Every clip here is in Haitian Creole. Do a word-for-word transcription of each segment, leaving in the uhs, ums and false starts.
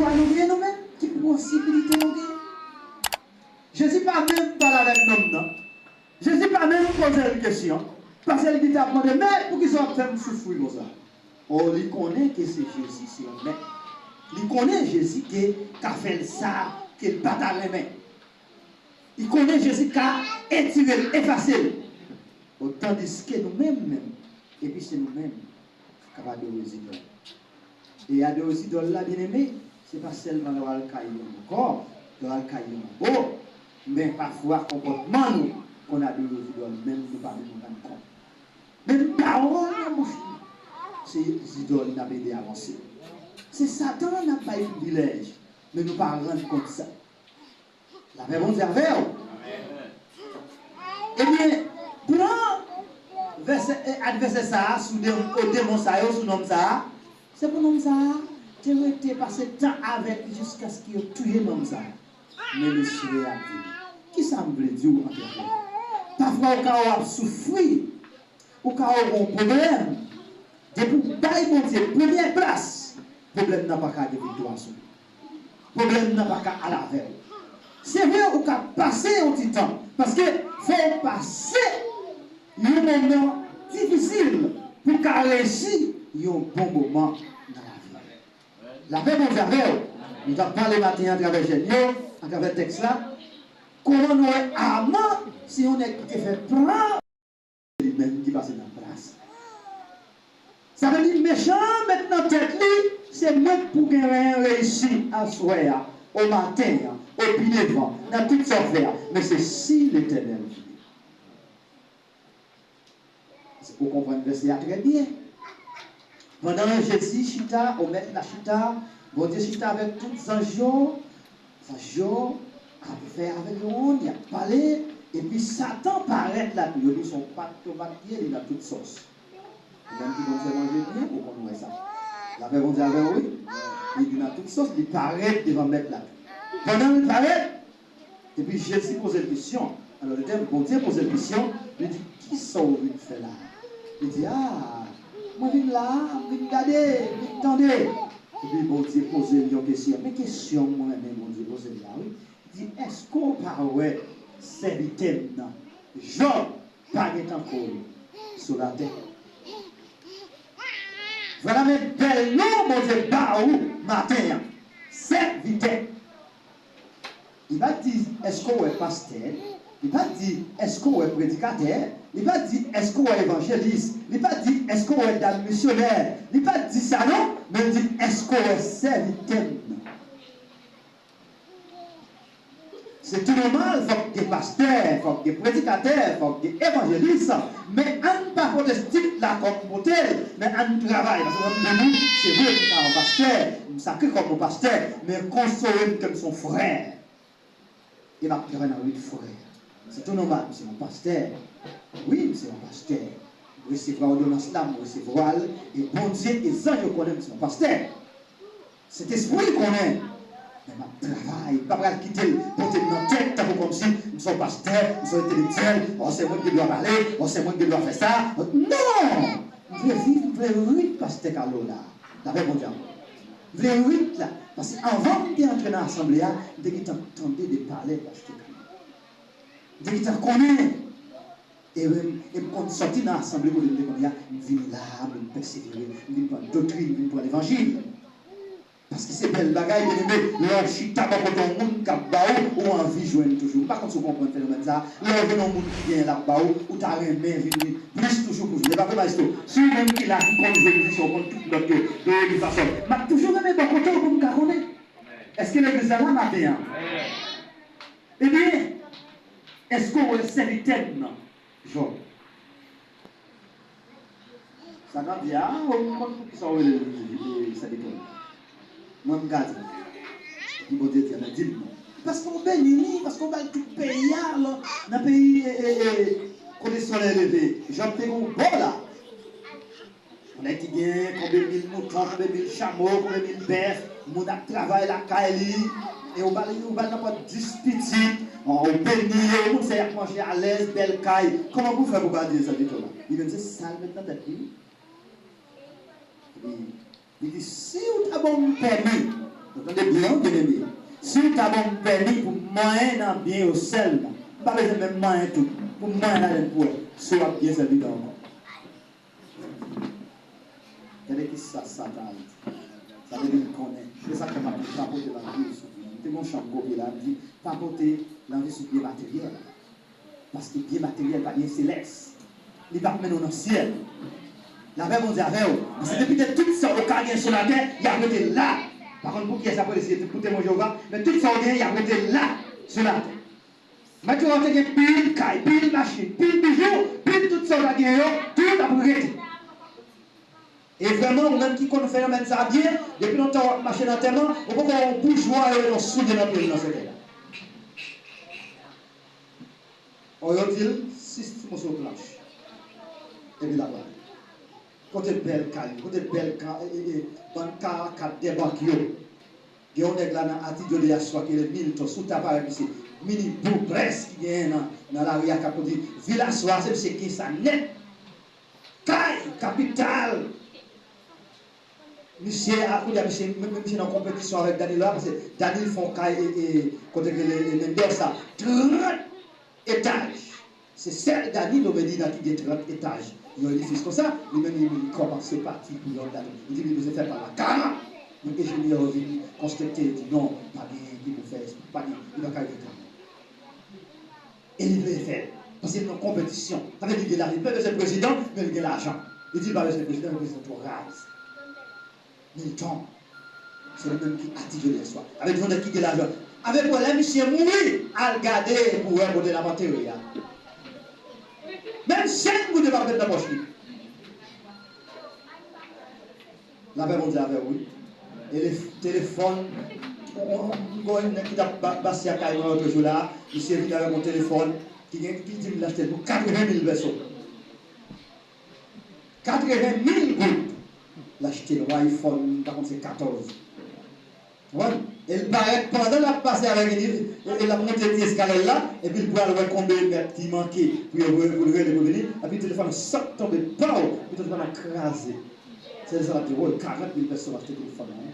Kwa nou gen nou menm? Ki posibilite nou gen? Jezi pa menm pale avèk nonm nan. Jezi pa menm poze l kesyon. Paske li te ap mande, "Mèt, poukisa w ap fè m soufri konsa?" O, li konnen ke se Jezi, se yon mèt. Li konnen Jezi ke ka fè l sa ke l pa ta renmen. Li konnen Jezi ka etire l, efase l. O, tandiske nou menm, menm, epi se nou menm k ap adore zidòl. E adore zidòl la, byeneme, se pa sèlman lè w al kay yon ankò, lè w al kay yon bo, men pafwa konpòtman nou konn adore zidòl, menm nou pa menm rann kont. Menm pawòl nan bouch nou, se zidòl n ap ede avanse. Se Satan n ap bay privilèj, men nou pa rann kont sa. Lapè Bondye avè w. Ebyen, pran vèsè, e, advèsè sa a sou de, o demon sa yo, sou nonm sa a. Se pou nonm sa a te rete pase tan avèk li jiskaske yo touye nonm sa a. Men mesye a di, "Kisa m vle di w antre frè?" Pafwa ou ka wè w ap soufri, ou ka wè w gen yon pwoblèm. Depi w bay Bondye premyè plas, pwoblèm nan pa ka gen viktwa sou ou. Pwoblèm nan pa ka al avè w. Se vre, ou ka pase yon ti tan, paske fò w pase yon moman difisil pou w ka reyisi yon bon moman nan lavi. Lapè Bondye avè w. Nou t ap pale maten an atravè jèn yo, atravè tèks la. Kòman nou wè Aman, se yon nèg ki te fè plan, li menm ki pase nan plas. Sa vle di mechan an met nan tèt li, se mwen k pou genyen reyisi aswè a, o maten an, o pi devan, nan tout sa w fè a. Men se si Letènèl vle. Ou konprann vèsè a trè byen. Pandan Jezi chita, o Mèt la chita, Bondye chita avèk tout zanj yo, zanj yo ap fè avèk yo wonn, y ap pale, epi Satan parèt la tou. Yo di se yon pat tomat li ye, li nan tout sòs. Ou menm ki konn fè manje byen, ou konn wè sa. Lapè Bondye avè w, wi. Li di nan tout sòs, li parèt devan Mèt la tou. Pandan l parèt, epi Jezi poze l kesyon. Alò, Letènèl Bondye poze l kesyon, li di, "Kisa w vin fè la a?" Li di, "A, mwen vin la a, m vin gade, m vin tande." Epi Bondye poze l yon kesyon. Men kesyon mwen renmen Bondye poze l la, wi. Li di, "Èske w pa wè sèvitè m nan, Jòb, pa gen tankou l sou latè?" Vwala men bèl non Bondye ba ou maten an, sèvitè. Li pa t di, "Èske w wè pastè?" Li pa t di, "Èske w wè predikatè?" Li pa t di, "Èske w wè evanjelis?" Li pa t di, "Èske w wè dam misyonè?" Li pa t di sa non, men l di, "Èske w wè sèvitè m nan?" Se tou nòmal, fòk gen pastè, fòk gen predikatè, fòk gen evanjelis, men ann pa pote tit la kòm pote l, men ann travay. Paske mwen menm, se vre, m ka yon pastè, m sakre kòm yon pastè, men konsole m ke m se yon frè. E m ap travay nan rit frè. Se tou nòmal, m se yon pastè. Wi, m se yon pastè. M resevwa òdonans la, m resevwa l, e Bondye e zanj yo konnen m se yon pastè. Sentespri konnen. Men m ap travay, m pa pral kite l pote m nan tèt tankou kòmsi m se yon pastè, m se yon entelektyèl, o, se mwen ki gen dwa pale, o, se mwen ki gen dwa fè sa. Non! M vle viv, m vle rit pastè Carlo la. Lapè Bondye avè w. M vle rit la. Paske anvan m te antre nan asanble a, m te gentan tande de palè pastè Carlo. M te gentan konnen. E m, e m konn sòti nan asanble kote m te konn ye a, m vin la, m vin pèsevere, m vin pran doktrin, m vin pran levanjil. Paske se bèl bagay, byeneme, lè w chita bò kote yon moun k ap ba ou, ou anvi jwenn toujou. M pa konn si w konprann fenomèn sa a. Lè w jwenn yon moun ki genyen l ap ba ou, ou ta renmen vin plis toujou pou jwenn. E pa vre, Maestro? Si w menm ki la, ki konn jwe mizisyen, w konn tout nòt yo, do, re, mi, fa, sòl, m ap toujou renmen bò kote w pou m ka konnen. Èske legliz la la maten an? Ebyen, èske w wè sèvitè m nan? Jòb. Satan di, "A, ou konn poukisa w rele l sèvitè m? Mwen m ka di w." Epi Bondye di, "A, men di m non." Paske w beni li, paske w ba l tout peyi a, nan peyi, e, e, e, kote solèy leve. Jòb te gen yon bò la. Yon nèg ki gen konbe mil mouton, konbe mil chamo, konbe mil bèf, moun ap travay lakay li, e ou ba l, ou ba l nenpòt dis pitit, ou beni yo, moun sa y ap manje alèz, bèl kay. Kòman pou fè pou pa di sa ditou la? Li menm se sa l met nan tèt li. Li, li di, "Si w ta ban m pèmi, Nou tande byen, wi, byeneme. Si w ta ban m pèmi pou m manyen nan byen yo sèlman, m pa bezwen menm manyen tout, pou m manyen ladann pou wè si w ap byen sèvi m ankò. Gade ki sa Satan al di. Sa vle di l konnen. Se sa k fè m ap di pa pote lanvi sou byen. M te gen yon chan m kopye la, m di, pa pote lanvi sou byen materyèl. Paske byen materyèl pa byen selès. Li p ap mennen w nan syèl. Lapè Bondye avè w. Paske depi te tout sa w ka gen sou latè, y ap rete la. Pa konn pou kiyès y ap rete, si se pou temwen Jewova, men tout sa w gen, y ap rete la, sou latè. Mèt yo te gen pil kay, pil machin, pil bijou, pil tout sa w ta gen yo, tout ap rete. E vrèman, ou menm ki konn fè yon menm sa byen, depi lontan w ap mache nan tèman, ou poko wè yon boujwa yo yon soulye nan pye l nan sèkèy la. O, yo di l, sis ti moso planch. Epi l ap pale. Kote bèl kay yo, kote bèl ka, e, e, e, bann ka kat dèbak yo. Gen yon nèg la nan Ati Djodeyaswa ki rele Milton, si w ta parèt misye, mini boubrès ki genyen nan, nan lari a k ap kondi vil aswè a, se misye ki gen sa nèt. Kay, kapital. Misye, a, kounye a, misye, men, men misye nan konpetisyon avèk Danilo la, paske Danilo fè yon kay, e, e, kote ke le, e, Mendez sa, trant etaj. Se sèl Danilo Medina ki gen trant etaj. Yon edifis konsa, li menm li, li kòmanse pati pou yon date. Li di li bezwen fè pa la karant. Yon enjenyè vin konspekte, li di non, pa gen ki pou fè, pa gen, li pa ka rive karant. E li vle fè l. Paske li nan konpetisyon. Sa vle di li gen lajan. Li pa bezwen prezidan, men li gen lajan. Li di li pa bezwen prezidan, men prezidan twò raz. Milton. Se li menm ki atijole aswè. Avèk yon nèg ki gen lajan. Avèk wè lè misye mouri, al gade pou wè kote l ap antere a. Menm senk goud yo p ap met nan pòch li. Lapè Bondye avè w, wi. Elef-, telefòn, on, on, on, on nèg ki t ap ba-, basi a kay mwen lòt jou la, misye vini avèk yon telefòn ki gen, ki di m l achte l pou katreven mil pèso. Katreven mil goud. L achte yon iPhone, m pa konn se katòz. Konprann? E l parèt pandan l ap pase avèk li, e, e l ap monte ti eskalè l la, epi l pral wè konbyen mèt ki manke pou yo, pou, pou l rele pou vini, epi telefòn sot tonbe, paw! Epi telefòn nan kraze. Se sa l ap di, woy, karant mil pèso m achte telefòn nan, wi.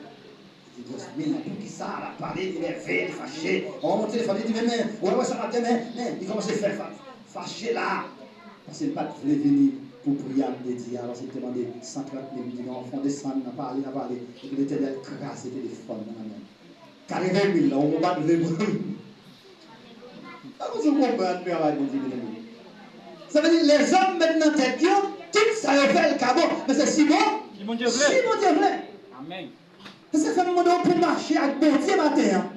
Li di, Dios mil, poukisa l ap pale, li nève, li fache? Ò, yon telefòn, li di, men, men, wè, wè, sa l ap di, men, men, li kòmanse fè fa-, fache la. Paske l pa t vle vini pou priyè a m te di a, paske l te mande san trant mil, m di non, fè w desann nan, pale, nan pale. Epi Letènèl kraze telefòn nan nan men l. Katreven mil la, ou pa t vle pou li. Sa Bondye konprann travay Bondye, byeneme. Sa vle di, lèzòm met nan tèt yo, tout sa yo fè, l ka bon. Men se si bon, si Bondye vle. Amèn. Se sa k fè m mande w pou mache ak Bondye maten an.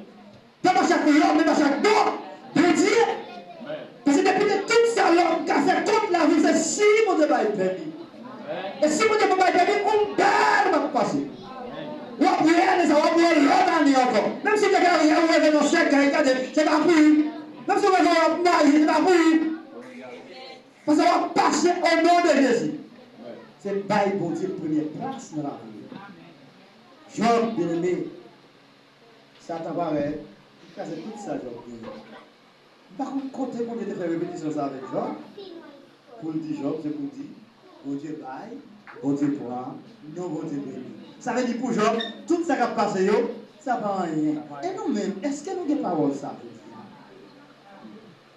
Pa mache ak lòm, men mache ak Bon-, Bondye. Paske depi de tout sa lòm ka fè kont lavi, se si Bondye bay pèmi. E si Bondye pa bay pèmi, on bèl m ap pase. W ap wè ane sa, w ap wè lòt ane ankò. Menm si w te ka reve nan sèkèy, gade, se pa pou ou. Menm si w reve w ap marye, se pa pou ou. Paske w ap pase o non de Jezi. Se bay Bondye premye plas nan lavi w. Jòb, byeneme, Satan parèt, li kraze tout sa Jòb genyen. M pa konn kote Bondye te fè repetisyon sa avèk Jòb. Pou l di Jòb, se pou l di, Bondye bay, Bondye pran, non Bondye beni. Sa vle di pou Jòb, tout sa k ap pase yo, sa pa anyen. E nou menm, èske nou gen pawòl sa pou di?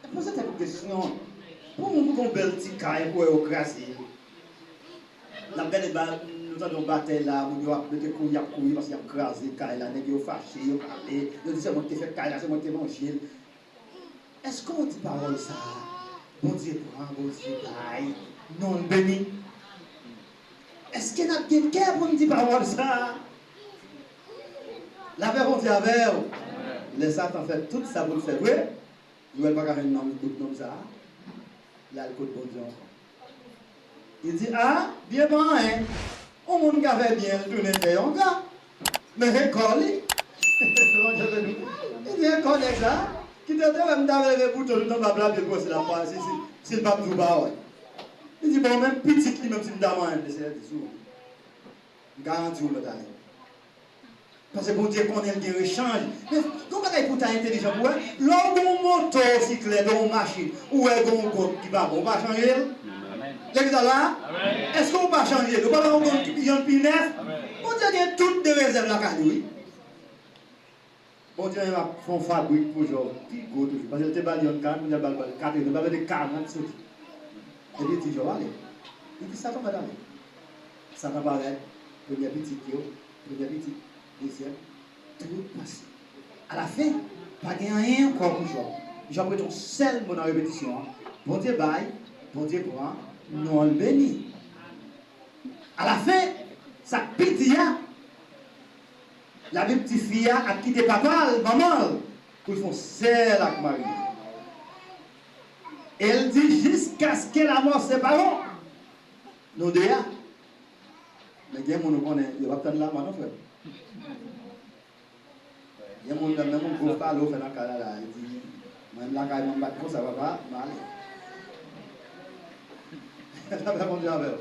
E poze tèt ou kesyon. Pou moun pou gon bèl ti kay, pou wè yo kraze l. N ap gade ba, nou tande yon batèy la, moun yo ap mete kouri, y ap kouri paske y ap kraze kay la, nèg yo fache, yo pale, yo di se mwen ki te fè kay la, se mwen ki te manje l. Èske w di pawòl sa a? Bondye pran, Bondye bay, non l beni. Èske n ap gen kè pou n di pawòl sa a? Lapè Bondye avè w. Lè Satan fè tout sa pou l fè vre, li wè l pa ka jwenn nonm, bout nonm sa a, l al kot Bondye ankò. Li di, a, byen pa anyen. Yon moun ka fè byen, l tounen fè yon ka. Men se kò li. Li di, se kò nèg sa. Kite te wè m ta vle leve bouton, nou tann pa plapye l pou wè si l ap pa, si, si, si l p ap di w pawòl. Li di, bon, menm pitit li, menm si m ta manyen l, Senyè di sou. M garanti w lòt ane. Paske Bondye konnen l gen rechanj. Men, yon bagay pou w ta entelijan pou wè. Lè w gen yon moto, siklèt, yon machin, ou wè gen yon gòm ki pa bon, ou pa chanje l? Amèn. Legliz la la? Amèn. Èske ou pa chanje l? Ou pa wè yon gòm ki pi jòn, pi nèf? Amèn. Bondye gen tout de rezèv lakay li, wi. Bondye menm ap fè yon fabrik pou Jòb pi gwo toujou. Paske l te ba l yonn, karant, kounye a l ba l, ba l katreven, ba l mete karant sou li. Epi l di Jòb, "Ale." Li di, "Satan, mèt ale." Satan parèt, premyè pitit yo, premyè pitit, dezyèm, tout pase. Alafen, pa gen anyen ankò pou Jòb. Jòb rete yon sèl mo nan repetisyon an, Bondye bay, Bondye pran, non l beni. Alafen, sa k pi di a, Labib di fi a ap kite papa l, manman l, pou l fè yon sèl ak mari l. E l di, "Jiskaske lamò separe nou de a." Men gen moun ou konnen, yo p ap tann lamò non, frè m. Gen moun nan menm yon gwo pale ou fè nan kay la, la, li di, "Mwen menm lakay mwen m pa t konsa, papa, m ale." Sa fè Bondye avè w.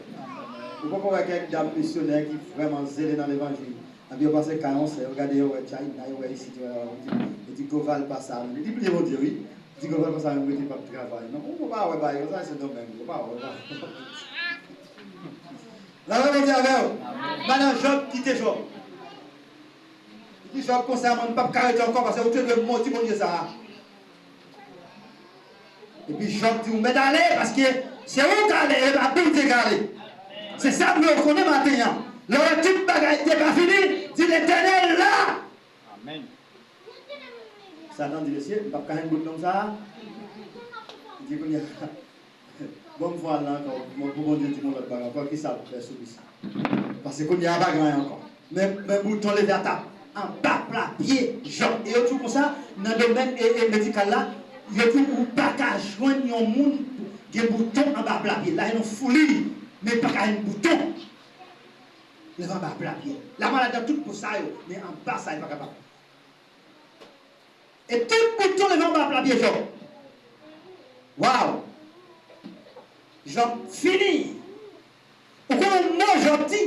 Ou poko wè kèk dam misyonè ki vrèman zele nan levanjil. Epi yo pase kay yon sè, yo gade, yo wè China, yo wè isit, yo wè la, yo di, yo di, "Goval pa sa menm." Li bliye Bondye, wi. Di, "Goval pa sa menm, rete p ap travay." Non, ou pa wè bagay konsa, se domèn, ou pa wè, ou pa wè. Sa fè Bondye avè w. Madan Jòb kite Jòb. Li di Jòb konsa, "Mwen, m p ap ka rete ankò, paske ou te dwe modi Bondye sa a." Epi Jòb di, "Ou mèt ale, paske se ou k ale, e pa Bondye k ale." Se sa m vle w konnen maten an. Lè w wè tout bagay te pa fini, di, "Letènèl la." Amèn. Satan di, "Mesye, m p ap ka jwenn bout nonm sa a." Li di, "Kounye a, bon, m fè al la ankò, bon, pou Bondye di m yon lòt bagay ankò, ki sa pou fè sou li sa?" Paske kounye a pa gen anyen ankò. Men, men bouton leve a t ap anba pla pye Jòb. E yo di w konsa, nan domèn e, e medikal la, yo di w ou pa ka jwenn yon moun gen bouton anba pla pye. L a yon fouli, men pa ka jwenn bouton leve anba pla pye. Lamaladi nan tout po sa yo, men anba sa, li pa kapab. E tout bouton leve anba pla pye Jòb. Waw! Jòb fini. Ou konnen mo Jòb di?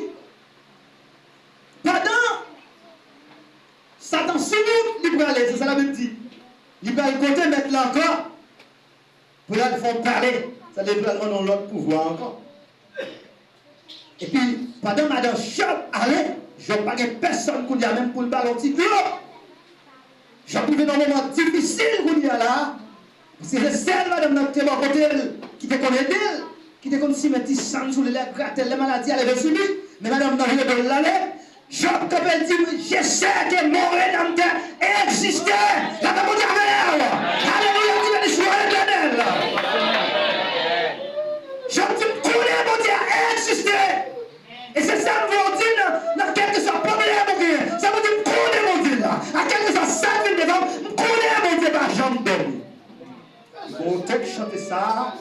Pandan Satan sou wout li prale, se sa Labib di. Li pral kote mèt la ankò pou l al fè yon pale. Sa vle di pral mande yon lòt pouvwa ankò. Epi, pandan madan Jòb ale, Jòb pa gen pèsòn kounye a menm pou l ba l yon ti dlo. Jòb rive nan moman difisil kounye a la. Paske se sèl madanm nan ki te bò kote l, ki te konn ede l, ki te konn simen ti san sou li, lè gratèl, lè maladi a leve sou li. Men madanm nan vire do l l ale. Jòb kanpe, l di, "Je sais que mon Rédempteur existe." Lapè Bondye avè w. Alelouya, di, "Beni swa Letènèl." Jòb di, "M konnen Bondye a egziste." E se sa m vle w di nan, nan kèlkeswa pwoblèm ou genyen. Sa vle di, "M konnen Bondye la." A kèlkeswa sa k vin devan m, m konnen Bondye pa janm dòmi. Bon, tèks chante sa a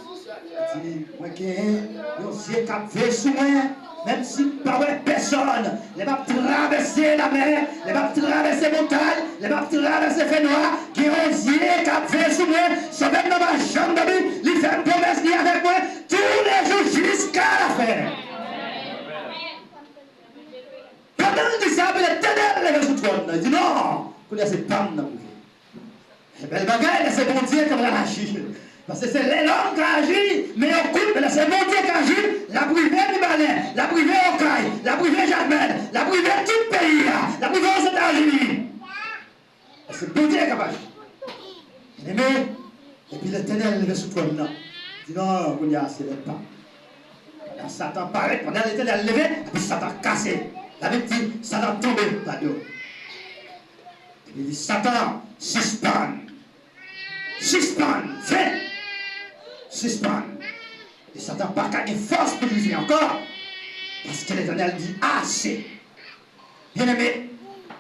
di, "Mwen gen yon zye k ap veye sou mwen, menm si m pa wè pèsòn. Lè m ap travèse lamè, lè m ap travèse montay, lè m ap travèse fènwa, gen yon zye k ap veye sou mwen. Sovè m nan pa janm dòmi, li fè m pwomès li avèk mwen toulejou jiska lafen." Pandan l di sa, epi Letènèl leve sou twòn nan. Li di, "Non, kounye a se pa m nan pou veye." Bèl bagay, lè se Bondye k ap aji. Paske se lè lòm ka aji, men yo kout, men lè se Bondye k aji, l ap rive Mibalè, l ap rive Okay, l ap rive Jakmèl, l ap rive tout peyi a, l ap rive Ozetazini. Paske Bondye k ap aji. Byeneme, epi Letènèl leve sou twòn nan. Di, "Non, kounye a se lè pa m." Pandan Satan parèt, pandan Letènèl leve, epi Satan kase. Labib di, Satan tonbe, padon. Epi li di, "Satan, sispann! Sispann! Fen! Sispann!" E Satan pa ka gen fòs pou l rive ankò. Paske Letènèl di, "Ase!" Byeneme,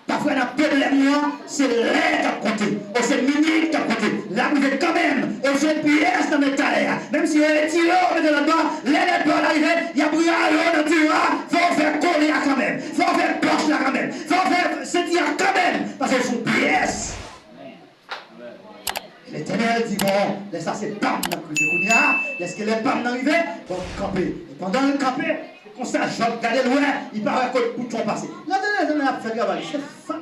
pafwa nan pwoblèm nou an, se lè k ap konte, o se minit k ap konte. L ap rive kanmenm, e se yon pyès nan men talè a. Menm si yo retire w, mete lòt bò, lè lòt bò la rive, y ap rale w nan tiwa, fò w fè kole a kanmenm, fò w fè pòch la kanmenm, fò w fè senti a kanmenm, paske se yon pyès. Letènèl di, "Bon, lè sa se pa m nan k rive kounye a, lèske lè pa m nan rive, bon, m kanpe." E pandan l kanpe, se konsa Jòb gade l wè, li pa wè kot bouton pase. Letènèl, Letènèl ap fè travay li, se fa-,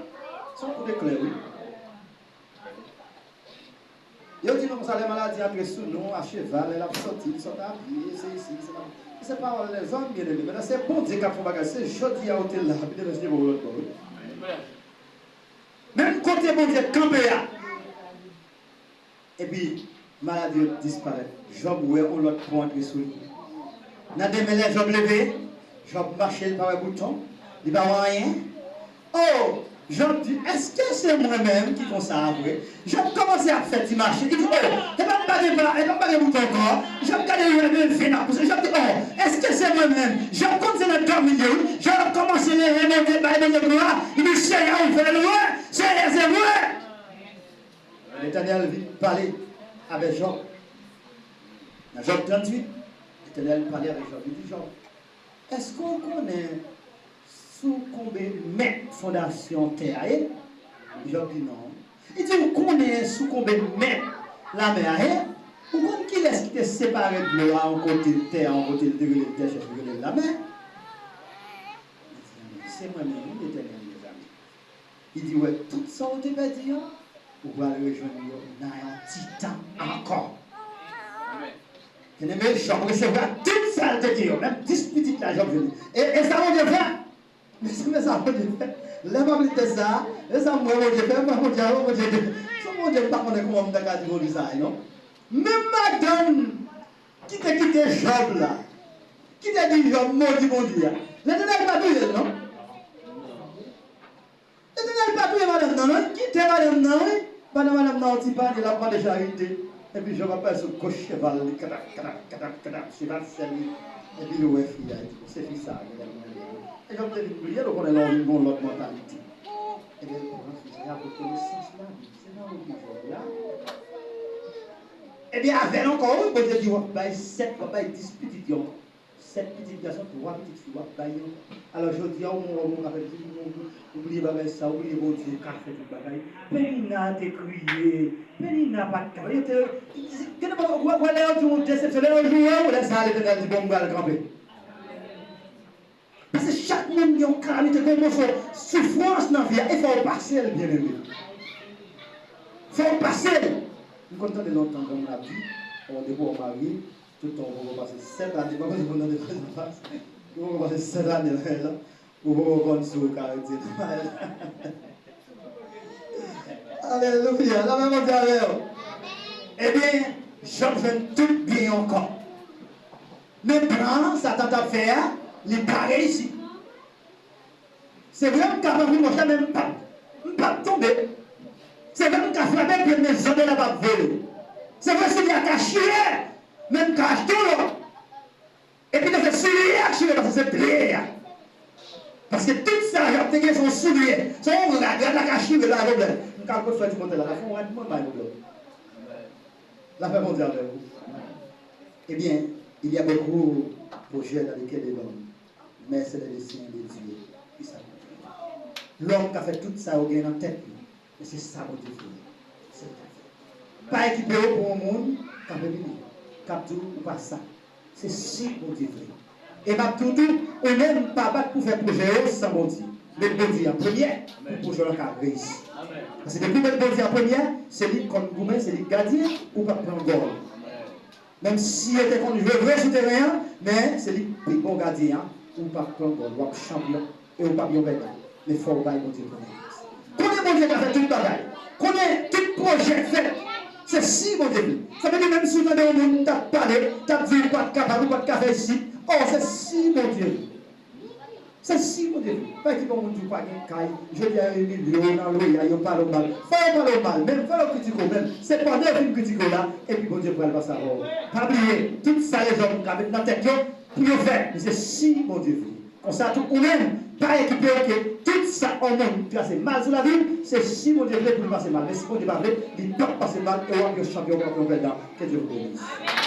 se yon kout eklè, wi. Yo di nou konsa, lè maladi antre sou nou, a cheval, lè l ap sòti, li sòt a pye, se isi, se la. Se pawòl lèzòm, byeneme. Men se Bondye k ap fè yon bagay. Se jodi a ou te la, epi demen se devan w lòt bò, wi. Menm kote Bondye kanpe a. Epi, maladi yo disparèt. Jòb wè yon lòt po antre sou li. Nan demen, lè Jòb leve, Jòb mache, li pa wè bouton, li pa wè anyen. Oh, Jòb di, èske se mwen menm ki konsa a vre? Jòb kòmanse ap fè ti mache. Li di, oh, e pa m pa gen pa, e pa m pa gen bouton ankò. Jòb gade, li wè men ven ap pouse. Jòb di, oh, èske se mwen menm? Jòb konn se nan dòmi li ye, wi. Jòb kòmanse leve, Bondye, bay Bondye glwa. Li di, Seyè, ou fè l vre. Seyè, se vre. Letènèl vin pale avèk Jòb. Nan Jòb tranntuit, Letènèl pale avèk Jòb. Li di, Jòb, èske w konnen sou konbe mèt fondasyon tè a ye? Jòb di, non. Li di, ou konnen sou konbe mèt lamè a ye? Ou konn kilès ki te separe dlo a yon kote, tè a yon kote, li te rele l tè chèch, li rele l lamè? Li di, se mwen menm, wi, Letènèl, mezanmi. Li di, wè, tout sa w te pèdi an, ou pral rejwenn yo nan yon ti tan ankò. Byeneme, Jòb resevwa tout sa l te gen yo, menm dis pitit la Jòb jwenn li. E, e sa Bondye fè? Mezanmi, sa Bondye fè? Lè m ap li tèks sa a, e sa m wè Bondye fè, m wè Bondye, a, Bondye, se Bondye m pa konnen kòman m ta ka di Bondye sa a, non. Menm madanm ki te kite Jòb la, ki te di Jòb modi Bondye a, Letènèl pa touye l, non. Letènèl pa touye madanm nan, non. Li kite madanm nan, wi. Pandan madanm nan yon ti pale, l ap mande charite. Epi Jòb ap pale sou goch cheval li, katap, katap, katap, katap, cheval sèl li. Epi li wè fi a, li di, se fi sa a, genlè mwen renmen. E Jòb te vin bliye l, ou konnen lè w vin gen yon lòt mantalite. Ebyen, l pran fi sa a, rekonesans la, se nan ou ki Jòb la. Ebyen, avè l ankò, wi, Bondye di, w ap bay sèt, w ap bay dis pitit yo ankò. Sèt pitit gason, twa pitit fi, w ap bay yo. Alò, jodi a, ou, ou, ou ka fè pitit, ou, ou, ou bliye bagay sa, ou bliye Bondye ka fè tout bagay. Penina te kriye. Penina pa t ka. Yo te, gen de bagay, ou wè, lè yo di w desepsyon, lè yo joure w, lè sa a, Letènèl di, bon, m pral kanpe. Paske chak moun gen yon kalamite, gen yon moso soufrans nan vi a, e fò w pase l, byeneme. Fò w pase l. M konn tande lontan granmoun ap di, bon, depi w marye, tout tan ou poko pase sèt ane, mwen konn tande fraz sa, ou poko pase sèt ane nan kay la, ou poko konn si w ka rete nan kay la. Alelouya, lapè Bondye avè w. Ebyen, Jòb jwenn tout byen yo ankò. Men plan Satan t ap fè a, li pa reyisi. Se vre, m ka pran pi mòch la, men m p ap, m p ap tonbe. Se vre, m ka frape pye m, men zòbèy la p ap vole. Se vre, soulye a ka chire, men m ka achte yon lòt. Epi, se soulye a k chire, paske se pye a. Paske tout sa Jòb te gen, se yon soulye. Se yon rad, rad la ka chire, pa gen pwoblèm. M ka al kot frè Timotè la, l ap fè yon rad pou mwen, pa gen pwoblèm. Lapè Bondye avè w. Ebyen, il y a beaucoup de projets dans le cœur de l'homme, mais c'est le dessein de Dieu qui s'accomplit. Lòm ka fè tout sa yo gen nan tèt yo, men se sa Bondye vle, se l ka fè. Pa ekipe w pou yon moun k ap vini, k ap di w ou pa sa. Se si Bondye vle. E m ap di w tou, ou menm pa bat pou fè pwojè yo san Bondye. Met Bondye an premyè pou pwojè w la ka reyisi. Paske depi w met Bondye an premyè, se li k konn goumen, se li k gadyen, ou p ap pran gòl. Menm si yo te konn jwe vre sou teren an, men se li k pi bon gadyen an, ou p ap pran gòl, w ap chanpyon. E ou p ap yon pèdan. Men fò w bay Bondye premye plas. Konnen Bondye ka fè tout bagay. Konnen tout pwojè k fèt, se si Bondye vle. Sa vle di, menm si w tande yon moun t ap pale, t ap di ou pa t kapab, ou pa t ka fè isit, oh, se si Bondye vle. Se si Bondye vle. Pa ekipe yon moun di w pa gen kay, jodi a yo imilye w nan loyal, yo pale w mal. Fò yo pale w mal, menm fò yo kritike w, menm se pandan yo fin kritike w la, epi Bondye pral pase avè w. Pa bliye, tout sa lèzòm ka met nan tèt yo pou yo fè, men se si Bondye vle. Konsa tou, ou menm, pa ekipe w ke tout sa yon moun trase mal sou lavi w, se si Bondye vle pou li pase mal. Men si Bondye pa vle, li p ap pase mal e w ap yon chanpyon, w ap yon pèdan. Que Dieu vous bénisse.